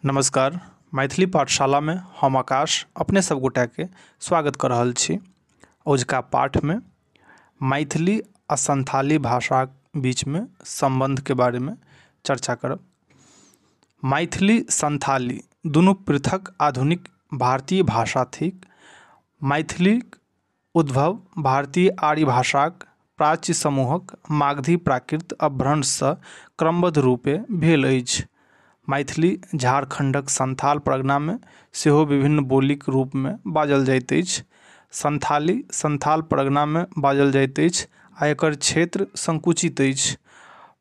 नमस्कार। मैथिली पाठशालामे हम आकाश अपने सब गोटाके स्वागत कऽ रहल छी। अजुका पाठमे मैथिली आ संथाली भाषाक बीचमे सम्बन्धके बारेमे चर्चा करब। मैथिली संथाली दुनू पृथक आधुनिक भारतीय भाषा थिक। मैथिलीक उद्भव भारतीय आर्य भाषाक प्राच्य समूहक मागधी प्राकृत अपभ्रंशसँ क्रमबद्ध रूपे भेल अछि। मैथिली झारखण्डक संथाल परगनामे सेहो विभिन्न बोलीक रूपमे बाजल जाइत अछि। संथाली संथाल परगनामे बाजल जाइत अछि आ एकर क्षेत्र संकुचित अछि।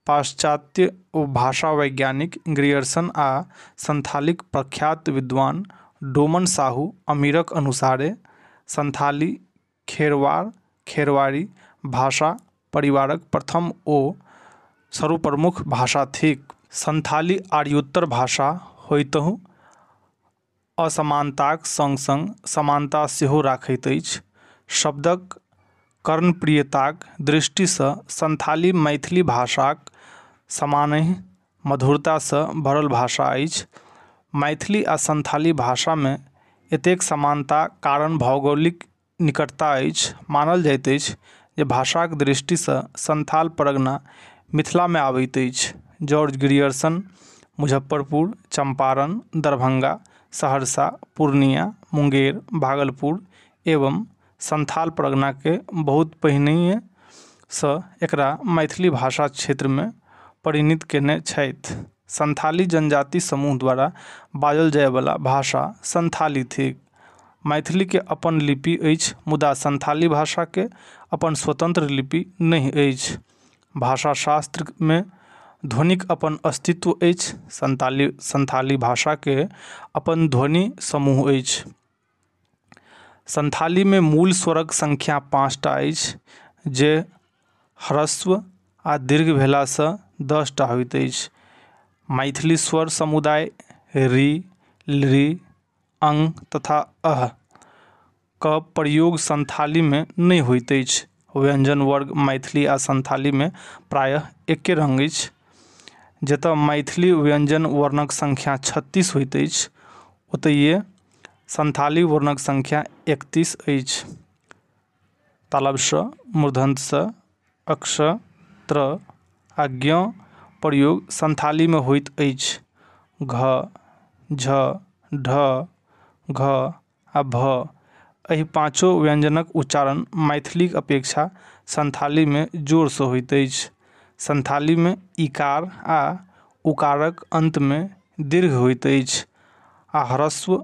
पाश्चात्य भाषा वैज्ञानिक ग्रियर्सन आ संथालीक प्रख्यात विद्वान डोमन साहु अमीरक अनुसारे संथाली खेरवार खेरवारी भाषा परिवारक प्रथम ओ सर्वप्रमुख भाषा थिक। संथाली आर्योत्तर भाषा होइतहुँ असमानताक सङ्ग-सङ्ग समानता सेहो राखैत अछि। शब्दक कर्णप्रियताक दृष्टिसँ संथाली मैथिली भाषाक समानहि मधुरतासँ भरल भाषा अछि। मैथिली आ संथाली भाषामे एतेक समानताक कारण भौगोलिक निकटता अछि। मानल जाइत अछि जे भाषाक दृष्टिसँ संथाल परगना मिथिलामे आबैत अछि। जॉर्ज ग्रियर्सन मुजफ्फरपुर, चम्पारण, दरभंगा, सहरसा, पूर्णिया, मुंगेर, भागलपुर एवं संथाल परगनाके बहुत पहिनहिएसँ एकरा मैथिली भाषा क्षेत्रमे परिणित कयने छथि। संथाली जनजाति समूह द्वारा बाजल जायवला भाषा संथाली थिक। मैथिलीके अपन लिपि अछि, मुदा संथाली भाषाके अपन स्वतंत्र लिपि नहि अछि। भाषाशास्त्रमे ध्वनिक अपन अस्तित्व अछि। संथाली भाषाके अपन ध्वनि समूह अछि। संथालीमे मूल स्वरक संख्या 5टा अछि, जे ह्रस्व आ दीर्घ भेलासँ 10टा होइत अछि। मैथिली स्वर समुदाय ऋ, लृ, अं तथा अः क प्रयोग संथालीमे नहि होइत अछि। व्यंजन वर्ग मैथिली आ संथालीमे प्रायः एके रंग अछि। जतय मैथिली व्यंजन वर्णक संख्या 36 होइत अछि, ओतहिए संथाली वर्णक संख्या 31 अछि। तालव्य श, मूर्धन्य स, अक्ष, त्र आ ज्ञ प्रयोग संथालीमे होइत अछि। घ, झ, ढ, घ आ भ एहि पाँचो व्यंजनक उच्चारण मैथिलीक अपेक्षा संथालीमे जोरसँ होइत अछि। संथालीमे इकार आ उकारक अन्तमे दीर्घ होइत अछि आ ह्रस्व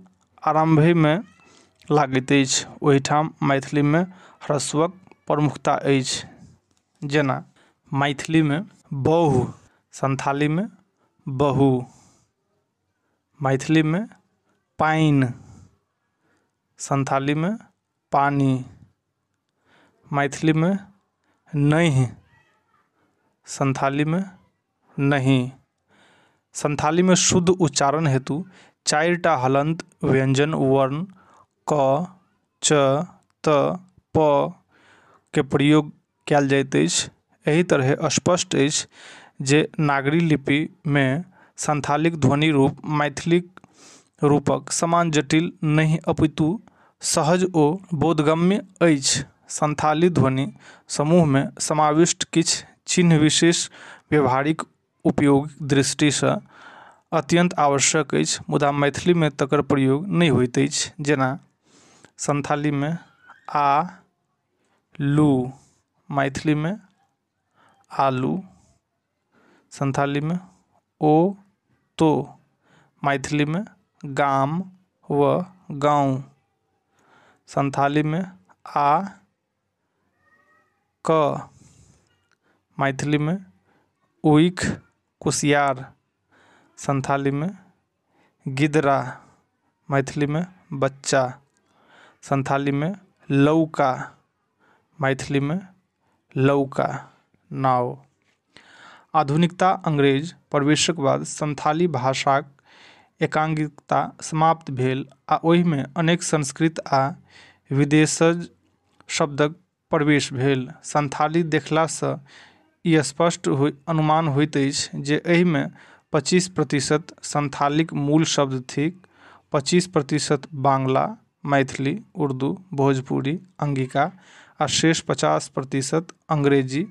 आरम्भहिमे लागैत अछि। ओहिठाम मैथिलीमे ह्रस्वक प्रमुखता अछि। जेना मैथिलीमे बहु, संथालीमे बहु, मैथिलीमे पानि, संथालीमे पानि, मैथिलीमे नहि, संथालीमे नहि। संथालीमे शुद्ध उच्चारण हेतु 4टा हलन्त व्यंजन वर्ण क, च, त, प के प्रयोग कयल जाइत अछि। एहि तरहे स्पष्ट अछि जे नागरी लिपिमे संथालीक ध्वनि रूप मैथिलीक रूपक समान जटिल नहि अपितु सहज ओ बोधगम्य अछि। संथाली ध्वनि समूहमे समाविष्ट किछु चिह्न विशेष व्यावहारिक उपयोगक दृष्टिसँ अत्यन्त आवश्यक अछि, मुदा मैथिलीमे तकर प्रयोग नहि होइत अछि। जेना संथालीमे आ, लू, मैथिलीमे आलू, संथालीमे ओ, तो, मैथिलीमे गाम व गाँव, संथालीमे आ, क, मैथिलीमे ऊइख कुसियार, संथालीमे गिदरा, मैथिलीमे बच्चा, संथालीमे लौका, मैथिलीमे लौका नाव। आधुनिकता अंग्रेज प्रवेशक बाद संथाली भाषाक एकांगिकता समाप्त भेल आ ओहिमे अनेक संस्कृत आ विदेशज शब्दक प्रवेश भेल। संथाली देखलासँ ई स्पष्ट अनुमान होइत अछि जे एहिमे 25% संथालीक मूल शब्द थिक। 25% बांग्ला, मैथिली, उर्दू, भोजपुरी, अंगिका आ शेष 50% अंग्रेजी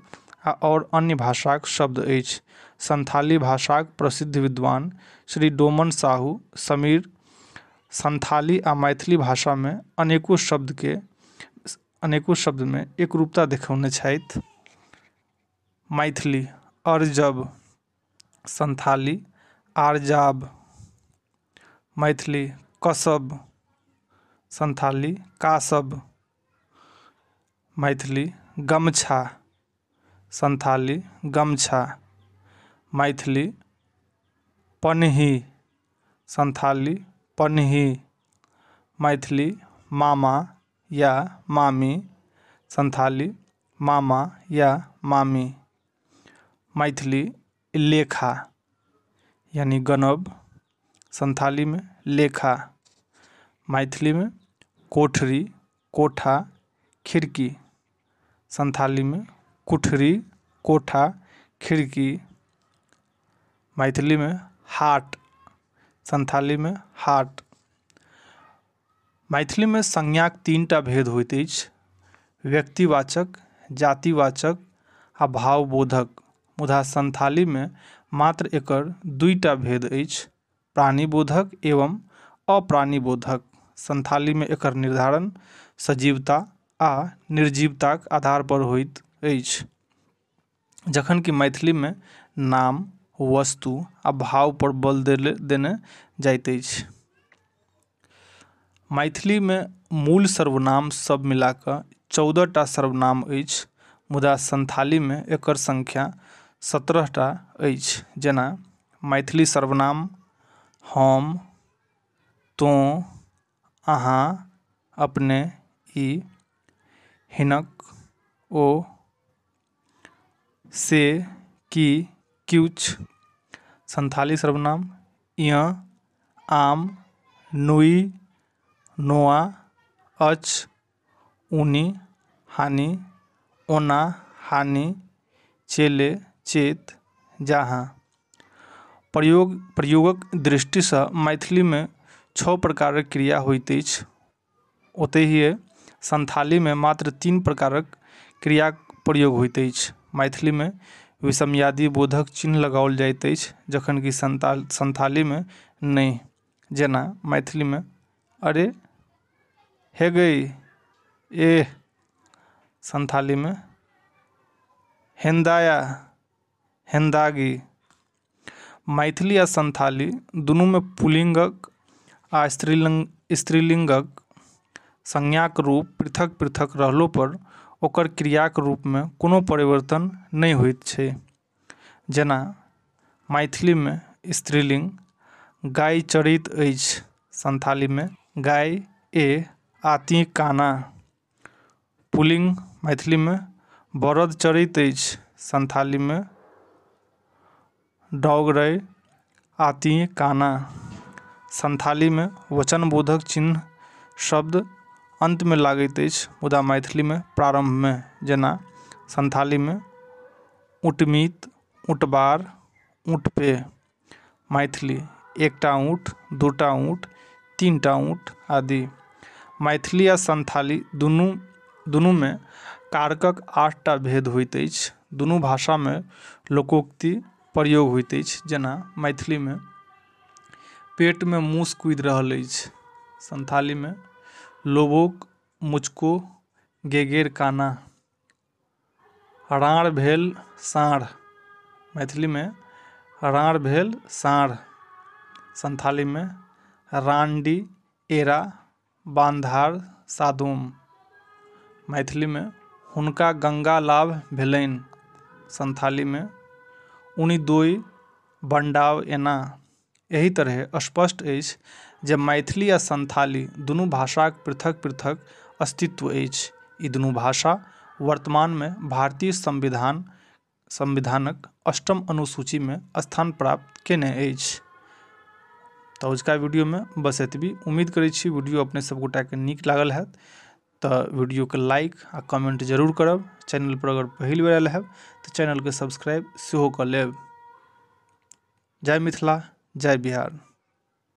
आ आओर अन्य भाषाक शब्द अछि। संथाली भाषाक प्रसिद्ध विद्वान श्री डोमन साहू समीर संथाली आ मैथिली भाषामे अनेको शब्दमे एकरूपता देखौने छथि। मैथिली अर्जब, संथाली आरजाब, मैथिली कसब, संथाली कासब, मैथिली गमछा, संथाली गमछा, मैथिली पनही, संथाली पनही, मैथिली मामा या मामी, संथाली मामा या मामी, मैथिली लेखा यानी गनब, संथाली में लेखा, मैथिली में कोठरी, कोठा, खिड़की, संथाली में कुठरी, कोठा, खिड़की, मैथिली में हाट, संथाली में हाट। मैथिली में संज्ञाक 3टा भेद होइत अछि, व्यक्तिवाचक, जातिवाचक आ भावबोधक। मुदा संथाली में मात्र एकर 2टा भेद अछि, प्राणीबोधक एवं अप्राणीबोधक। संथाली में एकर निर्धारण सजीवता आ निर्जीवताक आधार पर होइत अछि, जखन कि मैथिली में नाम, वस्तु आ भाव पर बल देने जाइत अछि। मैथिली में मूल सर्वनाम सब मिलाकऽ 14टा सर्वनाम अछि, मुदा संथाली में एकर संख्या 17टा अछि। जेना मैथिली सर्वनाम हम, तों, अहाँ, अपने, ई, हिनक, ओ, से, की, किछु। संथाली सर्वनाम य, आम, नुई, नोआ, अच, ऊनी, हानि, ओना, हानि, चेले, चेत, जहाँ। प्रयोगक दृष्टिसँ मैथिली में 6 प्रकारक क्रिया होइत अछि, ओतहिए संथाली में मात्र 3 प्रकारक क्रियाक प्रयोग होइत अछि। मैथिली में विस्मयादि बोधक चिन्ह लगाओल जाइत अछि, जखन कि संथाली में नहि। जेना मैथिली में अरे, हे गई, एह, संथाली में हेन्दाया, हेन्दागी। मैथिली आ संथाली दुनू में पुल्लिंगक आ स्त्रीलिंगक संज्ञाक रूप पृथक पृथक रहलो पर ओकर क्रियाक रूप में कोनो परिवर्तन नहि होइत छै। जेना मैथिली में स्त्रीलिंग गाय चरैत अछि, संथाली में गाय ए आती काना। पुल्लिंग मैथिली में बरद चरैत अछि, संथाली में डॉगरय आती काना। संथाली में वचनबोधक चिन्ह शब्द अंत में लागैत अछि, मुदा मैथिली में प्रारंभ में। जेना संथाली में ऊँटमीत, ऊँटबार, ऊँटपे। मैथिली 1टा ऊँट, 2टा ऊँट, 3टा ऊँट आदि। मैथिली आ संथाली दुनू में कारकक 8टा भेद होइत अछि। दुनू भाषा में लोकोक्ति प्रयोग होइत अछि। जेना मैथिली में पेट में मूस कूदि रहल अछि, संथाली में लोबोक मुचको गेगेर काना। राँड़ भेल साँढ़, मैथिली में राँड़ भेल साँढ़, संथाली में रांडी एरा बांधार सादोम। मैथिली में हुनका गंगा लाभ भेलनि, संथाली में उनिदोई बंडाव एना। एहि तरहे स्पष्ट अछि जे मैथिली आ संथाली दुनू भाषाक पृथक पृथक अस्तित्व अछि। ई दुनू भाषा वर्तमान में भारतीय संविधानक 8म अनुसूची में स्थान प्राप्त केने अछि। तऽ अजुका वीडियो में बस एतबी। उम्मीद करै छी वीडियो अपने सब गोटाके नीक लागल हैत। तऽ वीडियो के लाइक आ कमेंट जरूर करब। चैनल पर अगर पहिल बेर आयल हैब तऽ चैनल के सब्सक्राइब सेहो कऽ लेब। जय मिथिला, जय बिहार।